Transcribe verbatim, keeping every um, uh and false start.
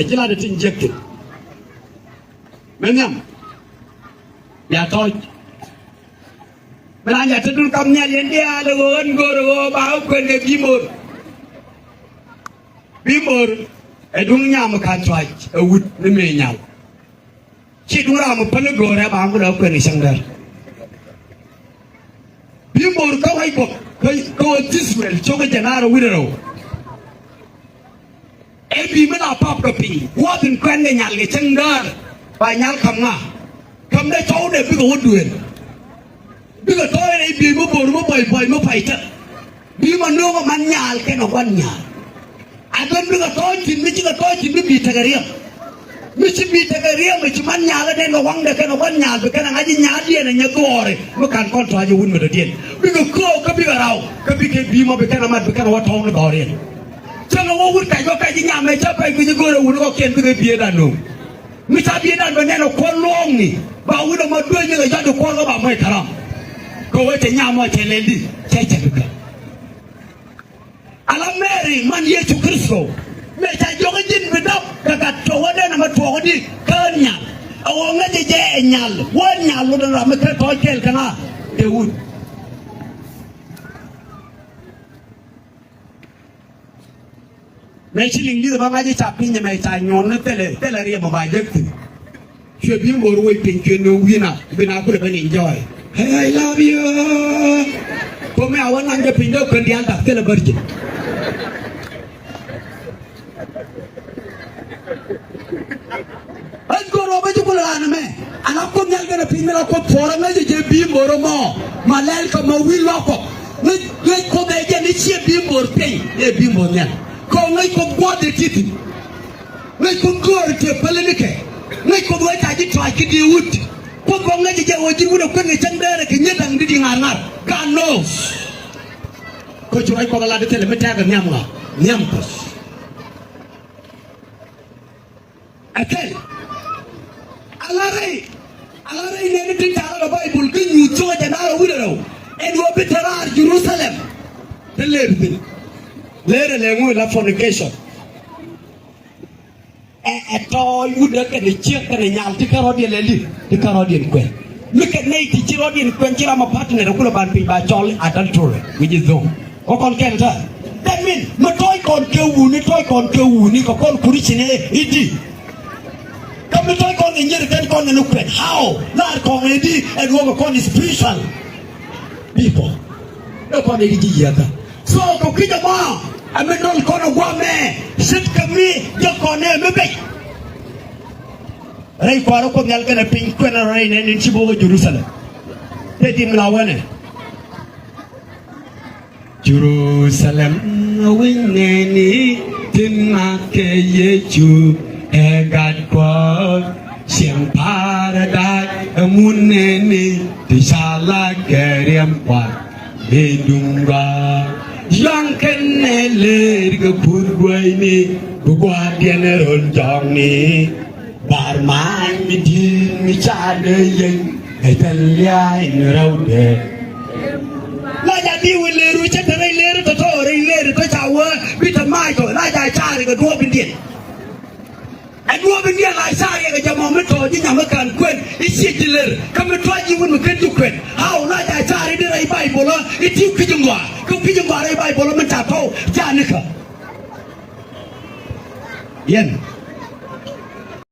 Ci lat ɛ tin jiäk thi̱n. Mɛ nhiam. Bia tɔ̱ɔ̱c. Mɛ raan ca te dul kam nhial yɛn diaal ɛ ɣöö ɣän go̱o̱r ɛ ɣöö ba ɣä kuɛn kɛ bi̱i̱ mo̱o̱r. Bi̱i̱ mo̱o̱r ɛ duŋ nyam ɛ ka̱n cuac ɛ wut ni mëë nyal. Ci duŋ ram mi päl i̱ go̱o̱rɛ ba ŋut ɛ kuɛn i̱ cäŋ däär. Bi̱i̱ mo̱o̱r kä wac guɔ̱p kä, kä wä Israel cok i̱ jɛn a rɛw wi̱cdɛ rɛw. Ɛ bi̱i̱ mi la pap kɛ piny wath in kuɛn kɛ nyal kɛ cäŋ däär. Ba nyal ka̱m ŋa? Ka̱m dee cɔwdɛ bikɛ wä duëël. Bikɛ tɔ̱ɔ̱c rɛy bi̱i̱ mi bo̱o̱r mi buɔy buɔy mi pay tä. Bi̱i̱ ma nööŋ ɛ man nyaal kɛnɛ gua̱n nyaal. A duel bikɛ tɔ̱ɔ̱c thi̱n mi cikɛ tɔ̱ɔ̱c thi̱n mi bi̱i̱ tekɛ riɛm. Mi ci bi̱i̱ tekɛ riɛm mi ci man nyaal ɛ nɛn kɛ waŋdɛ kɛnɛ gua̱n nyaal bi kɛnɛ ŋa̱c i̱ nyaal diɛn ɛ nyɛ dhuɔɔri mi ka̱n kɔn tɔ̱ɔ̱c ɛ wut mi dɔ̱diɛn. Bikɛ köök kä bikɛ raw kä bikɛ bi̱i̱ ma bi kɛnɛ mat bi kɛnɛ wä tɔ̱ɔ̱ŋ ni dhɔriɛn. Cäŋɛ wä wut kac wä kac i̱ nyam ɛ cä pɛc guic i̱ go̱o̱rɛ wut kɔkiɛn bikɛ bi̱i̱ ɛ da̱n nööŋ. Mi ca bi̱i̱ dan bɛ nɛn ɛ kuɔl luɔ̱ɔ̱ŋni ba wi̱n ɛmɔ dueeny ni kɛ jɔt di kuɔl kä ba muɔc karam. Kɛ ɣöö cɛ nyam ɔ cɛ lɛl di cɛ cɛ bi kɛ. Ala Mɛri man Yecu Kritho mëë ca jiɔk i̱ ji̱n bi dɔ̱k kɛ gat tuɔk wädɛn ɛmɛ tuɔɔk di kä nyal. Ɛ ɣöö ŋäcɛ jɛ ɛ nyal wä nyal wä dɔ̱ŋ ram mi kä tɔ̱ɔ̱c kɛɛl kɛ ŋa kɛ wut. Mëë ci liŋ li̱th bä ŋa̱c i̱ ca piny ɛmɛ ca nyuɔn ni thilɛ thilɛ riɛm ɔ ba jek thi̱n. Cuɛ bi̱i̱ mo̱o̱r wec piny cuɛ nööŋ wi̱na bi na kulɛ ben enjoy. Hey, I love you. Ko mɛ a wä naŋ jɛ piny dee kön diaal da̱k thilɛ bärjɛ. Ɣän go̱o̱r ɣöö bä ci kulɛ raan ɛmɛ. An a Kuoth Nhial kɛnɛ piny mi la Kuoth puɔ̱ɔ̱r ɛ ŋäcɛ jɛ bi̱i̱ mo̱o̱r ɛmɔ. Ma lɛl kɛ ma wi̱i̱ luaak Kuɔth. Ŋäc, ŋäc Kuoth ɛ jɛn i̱ ciɛ bi̱i̱ mo̱o̱r piny ɛ bi̱i̱ mo̱o̱r nhial. Kɛ ɣöö ŋäc Kuoth gua̱a̱th ɛ ti̱ti̱. Ŋäc Kuoth göör tiɛ pälinikɛ. Ŋäc Kuoth wee ca ji̱ tɔ̱a̱c kä diɛ wut. Kuoth bä ŋäc jɛ wee ji̱n wut ɛ kuën kɛ cäŋ däärɛ kɛ nyieth da̱ŋ di̱t i̱ ŋa̱r ŋa̱r. God knows. Kä cu ruac Kuɔth ɛ lat i̱ thilɛ mi tɛ̈ɛ̈k ɛ nhiam ŋa? Nhiam Kuɔth. Ɛ thil. Ala rɛy, ala rɛy nɛɛni tin ca lat ɛ Baibul kä Nyuuth cukɛ jɛ naar ɛ wi̱cdɛ rɛw. Ɛn ɣöö bi te raar Jerusalem. Te lëër thi̱n. Lëër ɛ lɛ ŋu la fornication. Ɛ, ɛ tɔɔc wutdä kɛnɛ ciek kɛnɛ nyal ti kɛ rɔ̱diɛn lɛ li̱th ti kɛ rɔ̱diɛn kuɛn. Mi kɛ nɛy ti ci rɔ̱diɛn kuɛn ci ram a partner kulɛ ban piny ba cɔl adultery, which is wrong. Kɔ kɔn kɛn tɛ. That mean mi tɔɔc kɔn kɛ wuni, tɔɔc kɔn kɛ wuni kɛ kɔn kuri ci nɛ i̱di. Kä mi tɔɔc kɔn kɛ nyier kɛn kɔn kɛ ni kuɛn. How? Lar kɔn i̱di ɛn wä kɛ kɔn spiritual people. Ɛ kɔn i̱di ji̱ yiakä. So kɛ kui̱c ɛmɔ ɛ mi nɔl kɔn ɛ guamɛ ce̱tkɛ mi jɛ kɔn ɛ mi bɛc. Rɛy kua̱r ɛ Kuoth Nhial kɛnɛ piny kuɛn ɛ rɛy nɛn in ci bok ɛ Jerusalem. Te dim la wɛnɛ. Jerusalem ɛ wi̱ny nɛni tin mak kɛ Yecu ɛ gat Kuɔth. Cieŋ paradise ɛ mun nɛni ti ca la kɛ riɛm Kuɔth. Bi duŋ gɔaa yɔ̱ŋ kɛnɛ lëër kɛ puth guäyni bi gua̱a̱r diɛn ɛ röl jɔ̱ɔ̱kni. Bar ma̱a̱ny mi di̱i̱t mi ca dee yeny ɛ thil lia̱a̱ in rɛwdɛ. La ca di̱i̱ wä lëër wä cä te rɛy lëër tɔ̱tɔ̱ rɛy lëër tɔ̱ ca wä bi te ma̱a̱c tɔ̱ la ca ca̱a̱r kɛ duɔ̱ɔ̱p in diɛn. Ɛ duɔ̱ɔ̱p in diɛn la ca̱a̱r yɛ kɛ jɛ mɔ mi tɔ̱ ji̱ nyam mi ka̱n kuën i̱ ciɛ ji̱ lër kä mi tɔ̱ ji̱ wun mi ken ji̱ kuën. How la ca ca̱a̱r i̱ di rɛy Baibol i̱ ti kui̱c in gɔaa kä kui̱c in gɔaa rɛy Baibol mi ca tɔ̱ ca nikä. Yɛn